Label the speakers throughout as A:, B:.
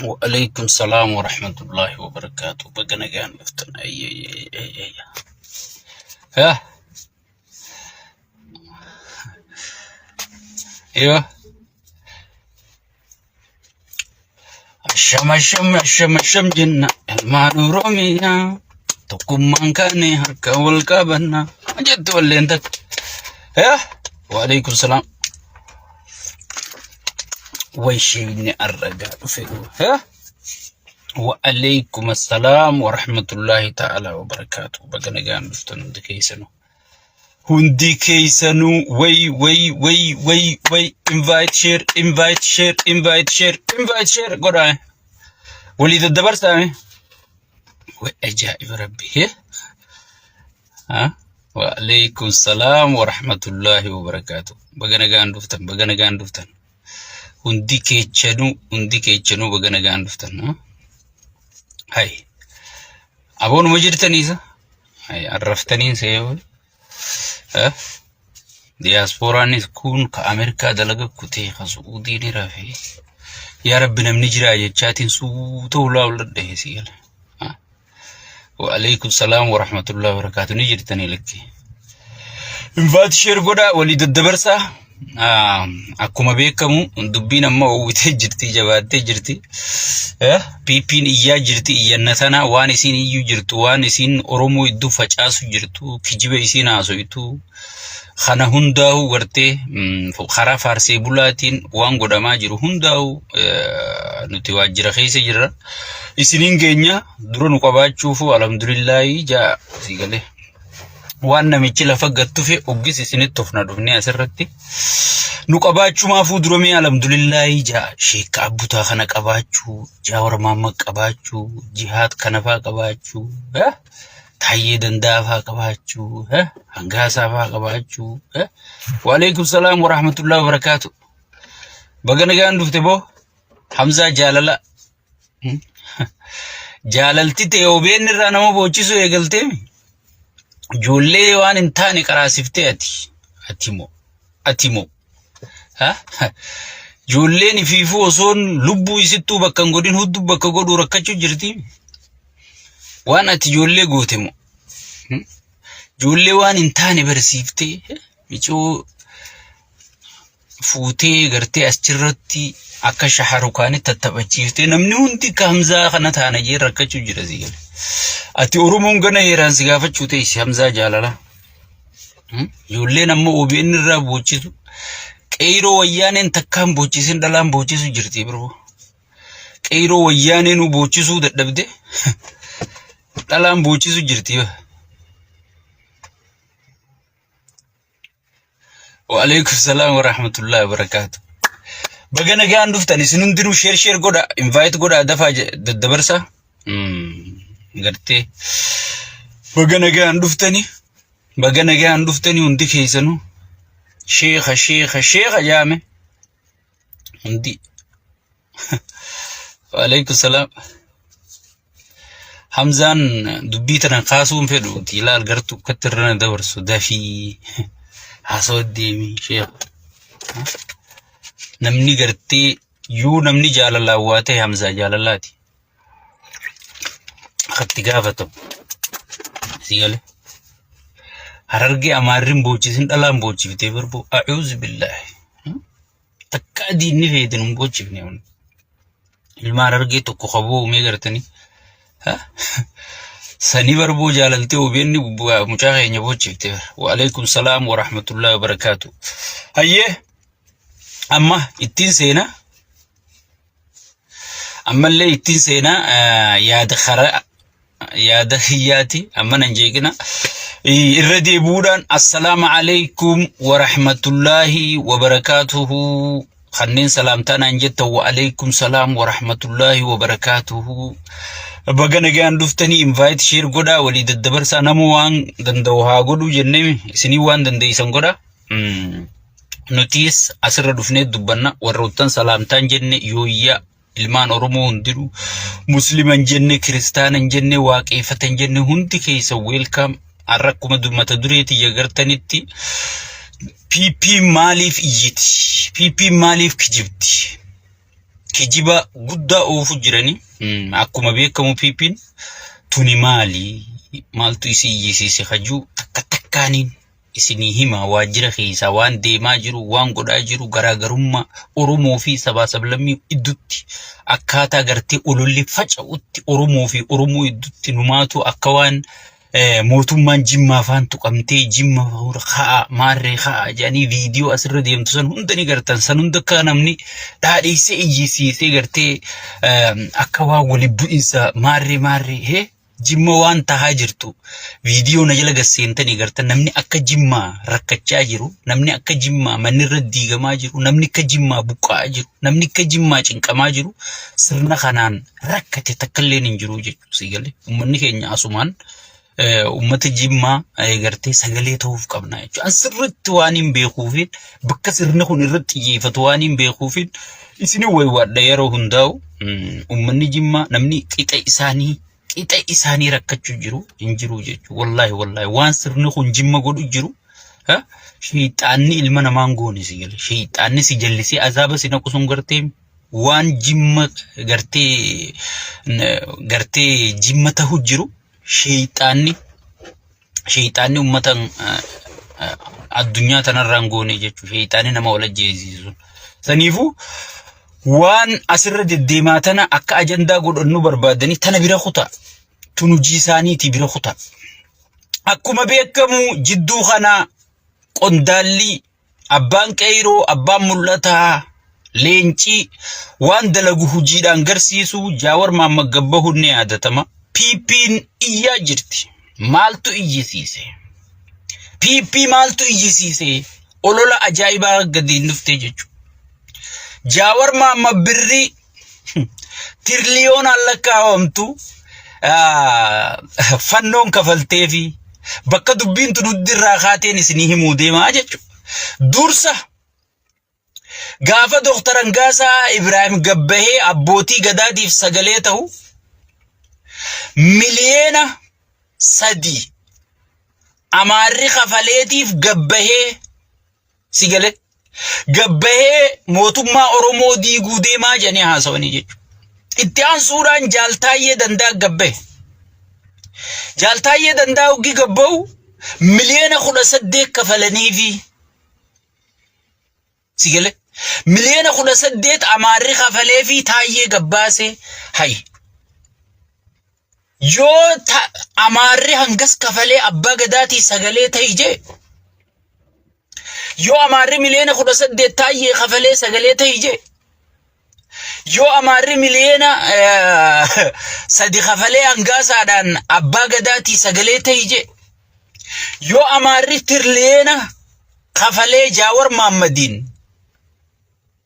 A: Wa'alaikum salaam wa rahmatullahi wa barakaatu. Baga nagaan dhuftan. Ayyayyayya. Yaa. Iyo. Asham asham asham asham jenna ilmaan Oromiyaa tokkummaan kaane harka wal qabanna jettu walleen takka. Yaa. Wa'alaikum salaam. Way sheeyni arragaa dhufe. Yaa. Wa'alaikum assalaam wa rahmatullahi ta'ala wa barakaatu. Baga nagaan dhuftan hundi keessanuu. Hundi keessanuu way way way way way invite share invite share invite share invite share godhaa. Walii daddabarsaa. Way ajaa'iba rabbi. Ha? Wa'alaikum salaam wa rahmatullahi wa barakaatu. Baga nagaan dhuftan baga nagaan dhuftan. Hundi keechanuu hundi keechanuu baga nagaan dhuftan. Ha? Hay. Aboonuma jirtaniisa? Hay arraftaniin seeyoo. Ha? Diyaaspooraanis kun ka Ameerikaa dalaga kutee ka Su'uudii ni rafee. Yaa Rabbi namni jiraa jechaatiin suuta ulaa ol dhadhahe si gala. Ha? Wa'alaikum salaam wa rahmatullahi wa barakaatu. Ni jirtanii lakki. Invite share godhaa walii daddabarsaa. Akkuma beekamu dubbiin amma oowwitee jirti jabaattee jirti. PP'n iyyaa jirti iyyanna tana waan isiin iyyuu jirtu waan isiin Oromoo iddoo facaasu jirtu kijiba isiin haasoytu kana hundaa'uu gartee karaa faarsee bulaatiin waan godhamaa jiru hundaa'uu nuti waajjira keessa jirra. Isiniin keenya dura nu qabaachuufu alhamdulillaahi jaa si galee. Waan namichi lafa gattufe oggis isinitti of na dhufnee asirratti. Nu qabaachumaafuu dura mee alhamdulillaahi jaa sheekka abbutaa kana qabaachuu jaawar maamma qabaachuu jihaad kana faa qabaachuu taayyee danda'aa faa qabaachuu hangaasaa faa qabaachuu. Waalaikum salaam warahmatullahi wabarakaatu. Baga nagaan dhufte boo Hamzaa jaalala. Jaalalti ta'e OBN irraa nama boochisuu eegaltee ijoollee waan hin taane qaraasiftee ati. Ati moo ati moo ijoolleen ifiifuu osoon lubbuu isittuu bakka hin godhin hudduu bakka godhuu rakkachuu jirti. Waan ati ijoollee goote moo ijoollee waan hin taane barsiiftee micoo fuutee gartee achirratti akka shaharukaanitti tattaphachiiftee namni hundi akka Hamzaa kana taana jee rakkachuu jira si gale. Ati Oromoon gana heeraan si gaafachuu teessi Hamzaa jaalala. Ijoolleen amma OBN irraa boochisu qeyroo wayyaaneen takkaan boochisin dhalaan boochisu jirti biroo. Qeyroo wayyaanee nu boochisuu dadhabde dhalaan boochisu jirti. Waalaikum salaam wa rahmatullahi wa barakaatu. Baga nagaan dhuftan isin hundinuu sheer sheer godha invite godha dafaa daddabarsa. Gartee baga nagaan dhuftani baga nagaan dhuftani hundi keessanuu sheekha sheekha sheekha jaame hundi. Waalaikum salaam. Hamzaan dubbii tana kaasuu hin fedhu. Ilaal gartuu akkatti irra na dabarsu dafii haasawa deemi sheekh. Namni gartee yoo namni jaalalaan waa ta'e Hamzaa jaalalaati. Akkatti gaafatamu. Si gale. Harargee amaarri hin boochisin dhalaan boochiftee barboo. A'uuzu billaahi. Takkaa diinni feetin hin boochifne. Ilma Harargee tokko kaboo uumee gartanii. Sanii barboo jaalaltee OBN mucaa keenya boochifte. Waalaikum salaam wa rahmatullahi wa barakaatu. Hayyee amma ittiin seenaa. Ammallee ittiin seenaa yaada karaa yaada kiyyaati amma nan jeeqina. Irra deebi'uudhaan assalaamu alaikum wa rahmatullaahi wa barakaatuhu kanneen salaamtaa naan jettan wa alaikum salaam wa rahmatullaahi wa barakaatuhu. Baga nagaan dhuftanii invite share godhaa walii daddabarsaa nama waan danda'u haa godhuu jennee isinii waan dandeessan godhaa. Nutis asirra dhufnee dubbanna warroottan salaamtaan jenne yooyyaa ilmaan Oromoo hundinuu muslima hin jenne kiristaana hin jenne waaqeeffata hin jenne hundi keessa welcome har'a akkuma mata duree tiyya gartanitti PP maaliif iyyiti? PP maaliif kijibdi? Kijiba guddaa oofu jiranii. Akkuma beekamu PP'n tuni maali? Maaltu isii iyyisiise hajuu takka takkaaniin isinii hima waajjira keessaa waan deemaa jiru, waan godhaa jiru, garaagarummaa Oromoo fi sabaa sablammii iddutti akkaataa gartee ololli faca'utti Oromoo fi Oromoo iddutti numaatu akka waan mootummaan Jimmaa afaan tuqamtee Jimma ka'a maarree ka'a jedhanii viidiyoo asirra deemtu san hunda ni gartan san hunda akka namni dhaadheessee iyyisiisee gartee akka waan wali bu'insa maarree maarree hee Jimma waan tahaa jirtu viidiyoo na jala gasseentanii gartan namni akka Jimmaa rakkachaa jiru namni akka Jimmaa manni irra diigamaa jiru namni akka Jimmaa buqqa'aa jiru namni akka Jimmaa cinqamaa jiru sirna kanaan rakkate takkalleen hin jiru jechuudha. Si galee uummanni keenya asumaan uummata Jimmaa gartee sagalee ta'uuf qabna jechuudha. An sirriitti waan hin beekuufin bakka sirni kun irratti xiyyeeffatu waan hin beekuufin isin waywaadha yeroo hundaa'u uummanni Jimmaa namni qixa isaanii qixa isaanii rakkachuu jiru hin jiru jechuudha. Wallaahi wallaahi waan sirni kun Jimma godhu jiru sheexaanni ilma namaan goone si gale sheexaanni si jallisee azaaba si naqu sun gartee waan jimma gartee gartee jimma tahu jiru sheeyxaanni sheeyxaanni ummata addunyaa tanarraan goone jechuudha sheeyxaanni nama wal ajjeesisu saniifuu waan asirra deddeemaa tana akka ajandaa godhannu barbaadanii tana bira kutaa tun hojii isaaniiti bira kutaa akkuma beekamu jidduu kana qondaalli Abbaan qeeyroo, abbaan mul'ataa, leencii waan dalagu hujiidhaan garsiisu Jaawar Maammad gabbahuun ni yaadatama. PP'n iyyaa jirti. Maaltu iyyisiise? PP maaltu iyyisiise? Olola ajaa'ibaa gadi hin dhuftee jechuudha. Jaawar Maammad birrii tiriliyoonaan lakkaawamtu fannoon kafaltee fi bakka dubbiin tun hundi irraa kaateen isinii himuu deemaa jechuudha. Dursa gaafa Dooktar Hangaasaa Ibraahim gabbahee abbootii gadaatiif sagalee ta'u miliyeena 3 Amaarri kafaleetiif gabbahee Si galee? Gabbahee mootummaa Oromoo diiguu deemaa jedhanii haasawanii jechuudha. Itti aansuudhaan Jaal Taayyee Danda'a gabbahe. Jaal Taayyee Danda'a hoggi gabbahu miliyoona 18 kafalaniifi. Si galee? Miliyoona 18 Amaarri kafaleefi Taayyee gabbaase hayi. Yoo Amaarri hangas kafalee abbaa gadaatii sagalee ta'i jee yoo Amaarri miliyoona 18 Taayyee kafalee sagalee ta'i jee yoo Amaarri miliyoona 3 kafalee hangaasaadhaan abbaa gadaatii sagalee ta'i jee yoo Amaarri tiriliyoona kafalee Jaawar Maammadiin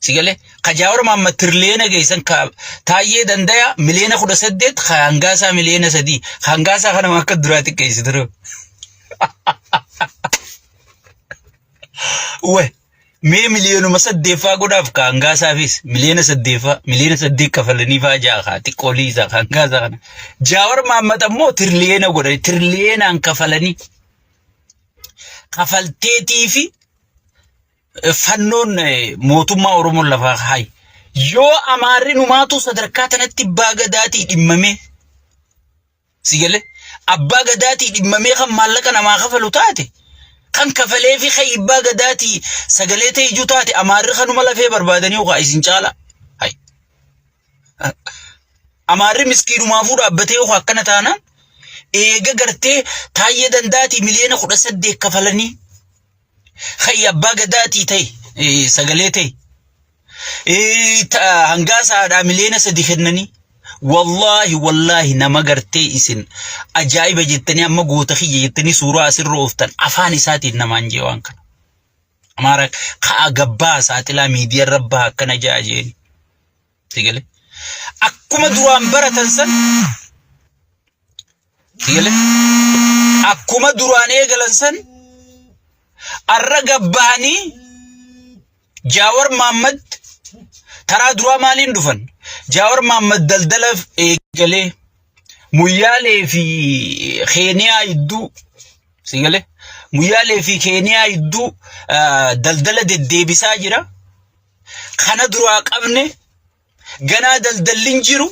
A: Si galee ka Jaawar Mahammad tiriliyoona geessan ka Taayyee Dandaya miliyoona 18 ka Hangaasaa miliyoona 3 ka Hangaasaa kanama akka duraa xiqqeessi ture. We mee miliyoonuma saddeeffaa godhaaf ka Hangaasaafis miliyoona saddeeffaa miliyoona 8 kafalanii faa ja'a ka xiqqoolii isaa ka Hangaasaa kana. Jaawar Mahammad ammoo tiriliyoona godhani tiriliyoonaan kafalanii kafalteetii fi fannoon mootummaa Oromoon lafaa hayi. Yoo Amaarri numaatu sadarkaa tanatti abbaa gadaatii dhimmamee si galee abbaa gadaatii dhimmamee kan maallaqa namaa kafalu taate kan kafalee fi kan abbaa gadaatii sagalee ta'e ijuu taate Amaarri kanuma lafee barbaadanii ukaa isin caala. Hayi. Amaarri miskiinumaafuu dhaabbatee ukaa akkana taanaan eega gartee Taayyee Dandaatii miliyoona 18 kafalanii Kai abbaa gadaatii ta'e sagalee ta'e hangaasaadhaa miliyoona 3 kennanii wallaahi wallaahi nama gartee isin ajaa'iba jettanii amma goota kiyya jettanii suuraa asirra ooftan afaan isaatiin namaan jee waan kana. Amaara ka'a gabbaa saaxilaa miidiyaa irra baha akkana ja'a jeeni. Sigale. Akkuma duraan baratan san sigale. Akkuma duraan eegalan san arra gabbahanii Jaawar Maammad taraa duraa maaliin dhufan? Jaawar Maammad daldala eegalee Muyyaalee fi Keeniyaa idduu sigale. Muyyaalee fi Keeniyaa idduu daldala deddeebisaa jira. Kana duraa qabne Ganaa daldalli hin jiru.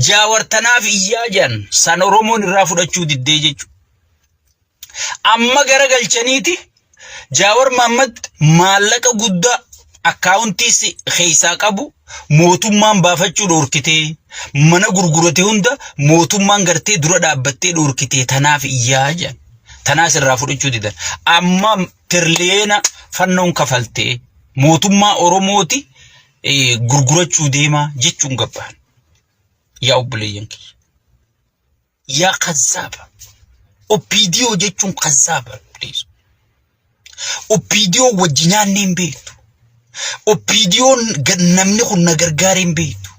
A: Jaawar tanaaf iyyaa jedhan san Oromoon irraa fudhachuu diddee jechuudha. Amma gara galchaniiti Jaawar Mahaammad maallaqa guddaa akkaawuntii keessaa qabu mootummaan baafachuu dhoorkitee mana gurgurate hunda mootummaan gartee dura dhaabbattee dhoorkitee tanaaf iyyaa jedhan. Tanaas irraa fudhachuu didan. Amma tirliyeena fannoon kafaltee mootummaa Oromooti gurgurachuu deemaa jechuun gabbaan. Yaa obboleeyyan kiyya. Yaa kazzaaba. OPDO jechuun kazzaaba. Please. OPDO wajji nyaannee hin beektu. OPDOn namni kun na gargaaree hin beektu.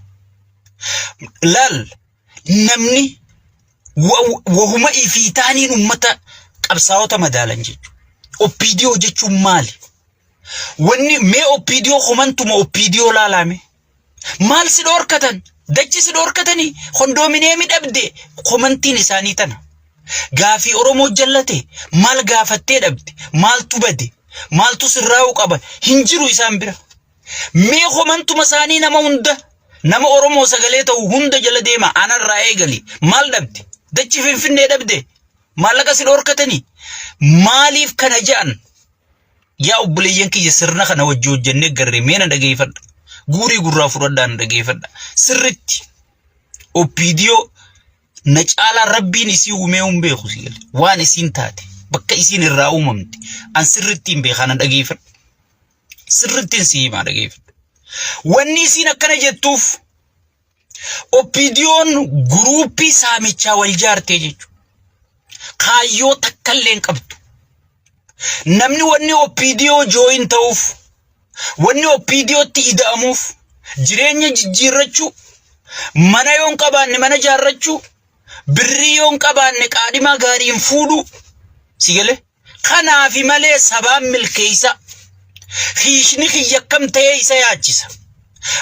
A: Laal namni wahuma ifii taaniin ummata qabsaa'ota madaalan jechuudha. OPDO jechuun maali? Wanni mee OPDO komantuma OPDO laalaame. Maal si dhoorkatan? Dachi si dhoorkatanii? Kondoomineemi dhabde? Komantiin isaanii tana. Gaafii Oromoo jallate maal gaafattee dhabde? Maaltu bade? Maaltu sirraa'uu qaba? Hin jiru isaan bira. Mee komantuma isaanii nama hunda nama Oromoo sagalee ta'u hunda jala deema anarraa eegali. Maal dhabde? Dachi Finfinnee dhabde? Maallaqa si dhoorkatanii? Maaliif kana ja'an? Yaa obboleeyyan kiyya sirna kana wajji hojjennee garree mee na dhageeffadha. Guurii gurraa fudhadhaa na dhageeffadha. Sirritti OPDO na caalaa rabbiin isii uumee hin beeku si gale. Waan isiin taate bakka isiin irraa uumamte an sirritti hin beekaa na dhageeffadha. Sirrittiin si himaa dhageeffadha. Wanni isiin akkana jettuuf OPDOn guruuppii saamichaa wal jaartee jechuudha. Kaayyoo takkallee hin qabdu. Namni wanni OPDO jooyin ta'uuf, wanni OPDOtti ida'amuuf, jireenya jijjiirrachuu, mana yoo hin qabaanne mana jaarrachuu, birrii yoo hin qabaanne qaadhimaa gaariin fuudhuu, si galee? Kanaafi malee sabaan milkeessa. Kiishni kiyya akkam ta'ee isa yaachisa.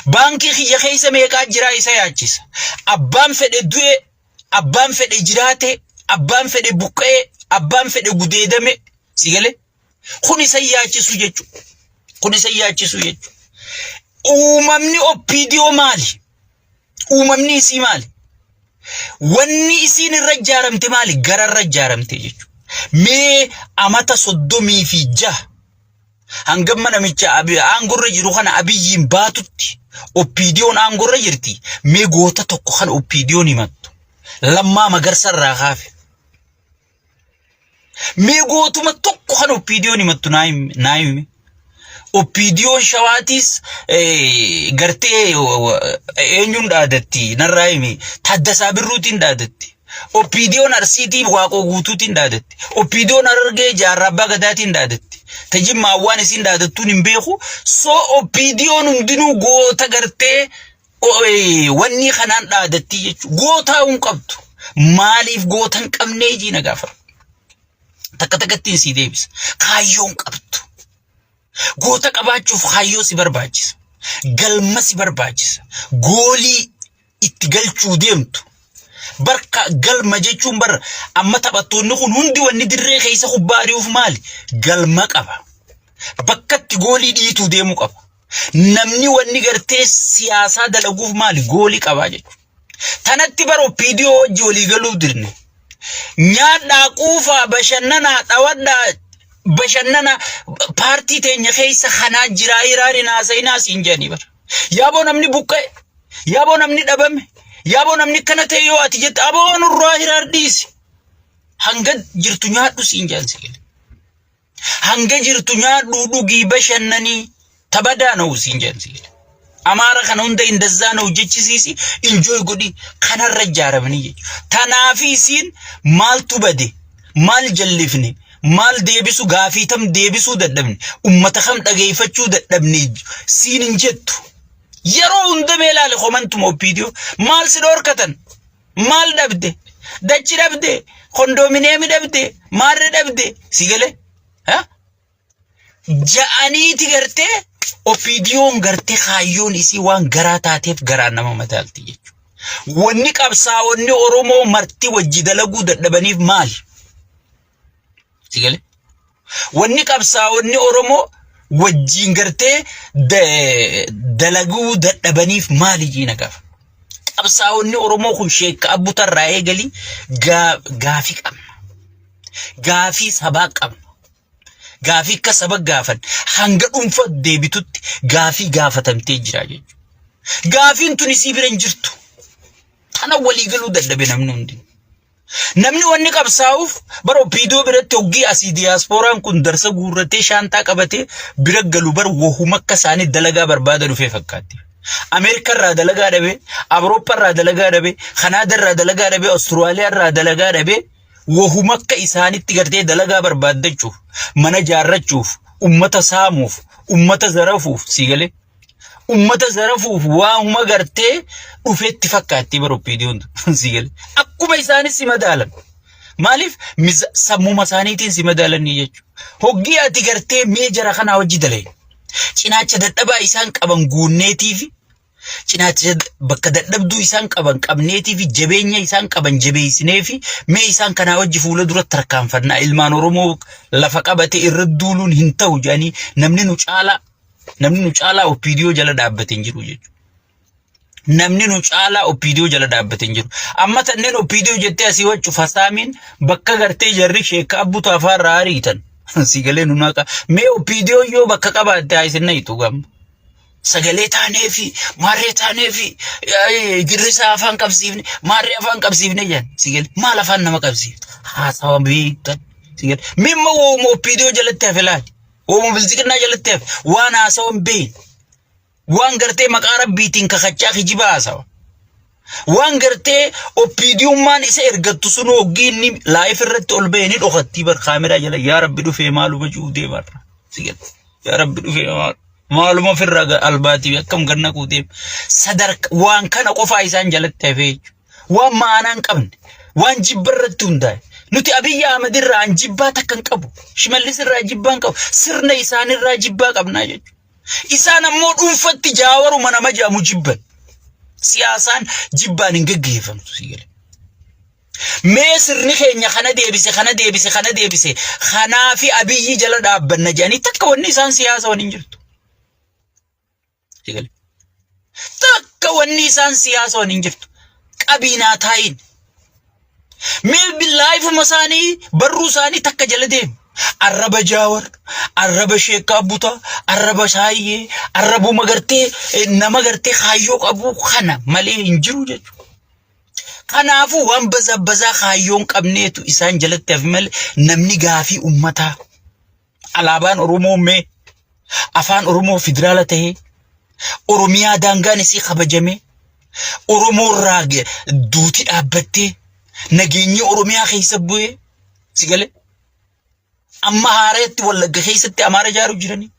A: Baankii kiyya keessa meeqaa jiraa isa yaachisa. Abbaan fedhe du'e, abbaan fedhe jiraate, abbaan fedhe buqqa'e, abbaan fedhe gudeedame. Si galee? Kun isa yaachisu jechuudha. Kun isa yaachisu jechuudha. Uumamni OPDO maali? Uumamni isii maali? Wanni isiin irra ijaaramte maali? Gara irra ijaaramte jechuudha. Mee amata 36 hangamma namicha aangorra jiru kana Abiyyiin baatutti OPDOn aangorra jirti. Mee goota tokko kan OPDOn himattu. Lammaa Magarsa irraa kaafe. Mee gootuma tokko kan OPDOn himattu naa himi. Naa himi. OPDOn shawaatiis gartee eenyuun dhaadatti narraa himi. Taaddasaa Birruutiin dhaadatti. OPDOn Arsiitiin Waaqoo Guutuutiin dhaadatti. OPDOn Harargee Jaarraa Abbaa Gadaatiin dhaadatti. Tajimmaa waan isiin dhaadattuun hin beeku. So OPDOn hundinuu goota gartee wanni kanaan dhaadattii jechuudha. Gootaa hin qabdu. Maaliif goota hin qabnee jii na gaafata. Takka takkattiin sii deebisa. Kaayyoo hin qabdu. Goota qabaachuuf kaayyoo si barbaachisa. Galma si barbaachisa. Goolii itti galchuu deemtu. Barka galma jechuun bar amma taphattoonni kun hundi wanni dirree keessa kubbaa ari'uuf maali? Galma qaba. Bakka itti goolii dhiituu deemuu qaba. Namni wanni gartee siyaasaa dalaguuf maali? Goolii qabaa jechuudha. Tanatti bara OPDO wajji walii galuu dirne. Nyaadhaa, quufaa, bashannanaa, dhawadhaa, bashannana paartii teenya keessa kanaa jiraa hiraan hin haasa'inaa siin jedhanii bara. Yaaboo namni buqqa'e, yaaboo namni dhabame, yaaboo namni akkana ta'e yoo ati jette aboo nurraa hiraar dhiisi. Hanga jirtu nyaadhu siin jedhan si gale. Hanga jirtu nyaadhuu dhugii bashannanii tabadaa na'u siin jedhan si gale. Amaara kana hunda indazzaa na'u jechisiisi enjoy godhi kanarra ijaaramanii jechuudha. Tanaafi isiin maaltu bade maal jallifne maal deebisu gaafii tam deebisuu dadhabne ummata kam dhageeffachuu dadhabne siin hin jettu. Yeroo hunda mee ilaali komantuma OPDO maal si dhoorkatan maal dhabde dachi dhabde kondoomineemi dhabde maarre dhabde si galee ha? Ja'aniiti gartee OPDOn gartee kaayyoon isii waan garaa taateef garaan nama madaalti jechuudha. Wanni qabsaa'onni Oromoo marti wajji dalaguu dadhabaniif maali? Si galee? Wanni qabsaa'onni Oromoo wajjiin gartee dalaguu dadhabaniif maali jiina gaafa. Qabsaa'onni Oromoo kun sheekka abbutarraa eegali gaafii qabna. Gaafii sabaa qabna. Gaafii akka saba gaafan hanga dhuunfa deebitutti gaafii gaafatamtee jira jechuudha. Gaafiin tun isii bira hin jirtu. Tana walii galuu dadhabe namni hundi. Namni wanni qabsaa'uuf bara OPDO biratti hoggii asii diyaaspooraan kun darsa guurratee shaantaa qabatee bira galu bar wahuma akka isaanii dalagaa barbaada dhufee fakkaatti. Ameerikaa irraa dalagaa dhabee, Awurooppaa irraa dalagaa dhabee, Kanaadaa irraa dalagaa dhabee, Awustiraaliyaa irraa dalagaa dhabee wahuma akka isaanitti gartee dalagaa barbaaddachuuf, mana jaarrachuuf, ummata saamuuf, ummata zarafuuf sii galee. Ummata zarafuuf waanuma gartee dhufetti fakkaatti bara OPDOn sii galee. Akkuma isaanis si madaalan. Maaliif sammuma isaaniitiin si madaalanii jechuudha. Hoggii ati gartee mee jara kanaa hojii dalee. Cinaacha dadhabaa isaan qaban guunneetiifi cinaacha bakka dadhabduu isaan qaban qabneetii fi jabeenya isaan qaban jabeessinee fi mee isaan kanaa wajji fuula dura tarkaanfannaa ilmaan Oromoo lafa qabate irra duuluun hin ta'u jedhanii namni nu caalaa namni nu caalaa OPDO jala dhaabbate hin jiru jechuudha. Namni nu caalaa OPDO jala dhaabbate hin jiru. Amma tanneen OPDO jettee asii waccu fasaamiin bakka gartee jarri sheekka abbutu afaarraa ariitan. Si galee nu naqa. Mee OPDO yoo bakka qabaatte haa isin nayitu gamma. Sagalee taaneefi maarree taaneefi girrisaa afaan qabsiifne maarree afaan qabsiifne jedhan si galee maal afaan nama qabsiifte haasawa beektan si galee mimma wooma OPDO jalatti hafe laali wooma bilxiqinnaa jalatti hafe waan haasawa hin beekne waan gartee maqaa rabbiitiin kakachaa kijiba haasawa. Waan gartee OPDUmmaan isa ergattu sun hoggii inni laayif irratti ol ba'e ni dhokattii bar kaameraa jala yaa rabbi dhufee maaluma jiru deemarra. Si galee yaa rabbi dhufee maal. Maaluma ofirraa albaatii akkam ganna quuteef sadarka waan kana qofaa isaan jalatti hafee jechuudha. Waan ma'anaa hin qabne waan jibba irratti hundaa'e. Nuti Abiyyi Ahmad irraa an jibbaa takka hin qabu. Shimallis irraa jibbaa hin qabu. Sirna isaanirraa jibbaa qabnaa jechuudha. Isaan ammoo dhuunfatti jaawaruma nama jedhamu jibban. Siyaasaan jibbaan hin geggeeffamtu si galee. Mee sirni keenya kana deebise kana deebise kana deebise kanaafi Abiyyi jala dhaabbanna jedhanii takka wanni isaan siyaasa wani hin jirtu. Takka wanni isaan siyaasa wani hin jirtu. Qabiinaa taa'iin. Mee billaayifuma isaanii barruu isaanii takka jala deemu. Arraba Jaawar, arraba Sheekkaa Butaa, arraba Saayyee, arrabuma gartee nama gartee kaayyoo qabu kana malee hin jiru jechuudha. Kanaafuu waan bazabbazaa kaayyoo hin qabneetu isaan jalatti hafe malee namni gaafii ummataa alaabaan Oromoo mee afaan Oromoo federaala tahee Oromiyaa daangaan isii kabajamee Oromoo irraa duuti dhaabbattee nageenyi Oromiyaa keessa bu'ee si galee amma haareetti Wallagga keessatti Amaara ijaaru jiranii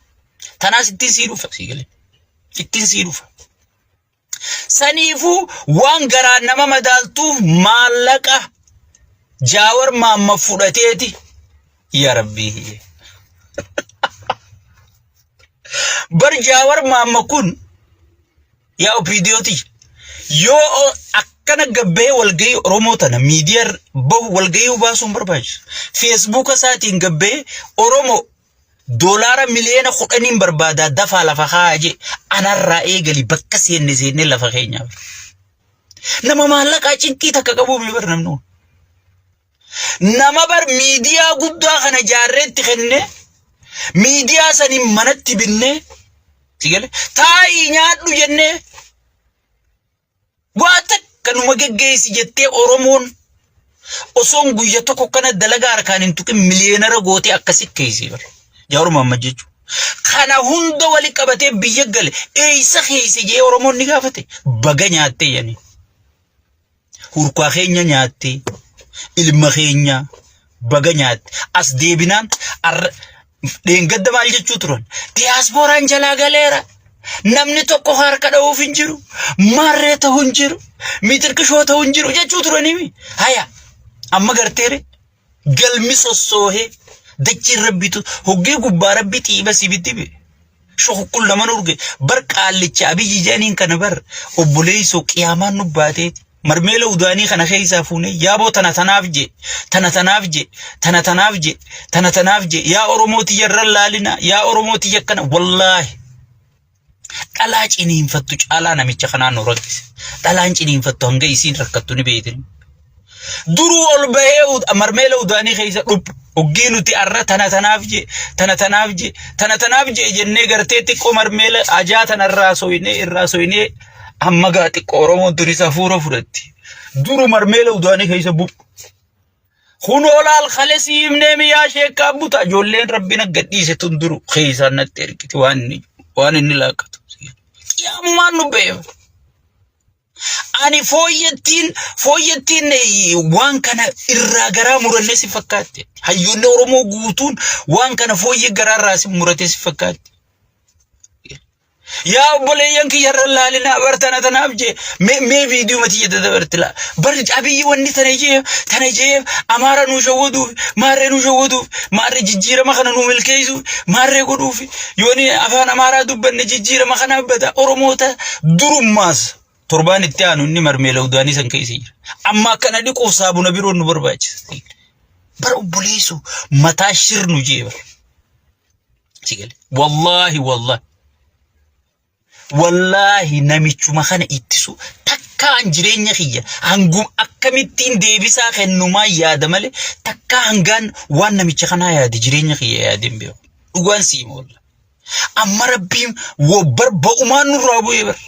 A: tanaas ittiin sii dhufa si galee ittiin sii dhufa. Saniifuu waan garaan nama madaaltuuf maallaqa Jaawar Maamma fudhateeti. Yaa Rabbii. Bar Jaawar Maamma kun yaa OPDOti yoo akkana gabbee walgahii Oromoo tana miidiyaa bahu walgahii baasuun barbaachisu. Feesbuuka isaatiin gabbee Oromoo Doolaara miliyoona kudhaniin barbaadaa dafaa lafa kaa'aa jee anarraa eegali bakka seenne seenne lafa keenyaaf. Nama maallaqaa cinqii takka qabuu mi bar namni kun. Nama bar miidiyaa guddaa kana jaarreetti kenne miidiyaa saniin manatti binnee si gale taa'ii nyaadhu jennee Waa takka numa geggeessi jettee Oromoon osoon guyya tokko kana dalagaa harkaan hin tuqin miliyeenara gootee akkasi keessi bar. Jaawar Mohammad jechuun. Kana hunda wali qabatee biyya gale eessa keessa jee Oromoon ni gaafate baga nyaattee jedhanii. Hurkaa keenya nyaattee ilma keenya baga nyaatte as deebinaan arra dheengadda maal jechuu turan diyaaspooraan jalaa galeera namni tokko harka dha'uuf hin jiru maarree ta'uu hin jiru mitirkishoo ta'uu hin jiru jechuu turanii haya amma garteere galmi sossoohee dachiin rabbitu hoggee gubbaa rabbi xiiba si bittibe shukukkul nama urge bar qaallicha abiyyi jedhaniin kana bar obboleessoo qiyaamaan nu baateeti. Marmeela udaanii kana keessaa fuunee yaaboo tana tanaaf jee tana tanaaf jee tana tanaaf jee tana tanaaf jee yaa Oromoo tiyya irra laalina yaa Oromoo tiyya akkana wallaahi dhalaa ciniinfattu caalaa namicha kanaan nu rakkise. Dhalaan ciniinfattu hanga isiin rakkattu ni beektin. Duruu ol bahee marmeela udaanii keessa dhuphu. Oggii nuti arra tana tanaaf jee tana tanaaf jee tana tanaaf jee jennee gartee xiqqoo marmeela ajaa tana irraa soynee irraa soynee amma gaa xiqqoo Oromoon tunis hafuura fudhatti. Duru marmeela udaanii keessa buphu. Kunoo laal kale sii himnee miyaa sheekkaa buta ijoolleen rabbiin akka dhiise tun duru keessaan natti ergiti waan inni waan inni laakkatu. Qiyaamumaan nu beeku. Ani fooyyettiin fooyyettiin waan kana irraa garaa murannee si fakkaatte. Hayyoonni Oromoo guutuun waan kana fooyyee garaa irraa si muratee si fakkaatte. Yaa obboleeyyan kiyya irra laalinaa bar tana tanaaf jee mee mee viidiyoo mati jedhe dabarti laa bar abiyyi wanni tana jee tana jee amaara nuu shawwaduuf maarree nuu shawwaduuf maarree jijjiirama kana nuu milkeessuuf maarree godhuuf yooni afaan amaaraa dubbanne jijjiirama kana bada oromoota durummaas torbaan itti aanu inni marmeela udaanii san keessa jira amma akkana dhiquuf saabuna biroon nu barbaachisa bar obboleessu mataa shirnu jee bar Si gale. Wallaahi wallaahi. Wallaahi namichuma kana ittisu takkaan jireenya kiyya hangum akkamittiin deebisaa kennumaa yaada malee takkaa hangaan waan namicha kanaa yaade jireenya kiyya yaade hin beeku. Dhugaan sii hima wallaahi. Amma rabbiin bar ba'umaan nurraa bu'ee bar.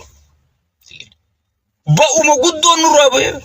A: Ba'uma guddoon nurraa bu'ee bar.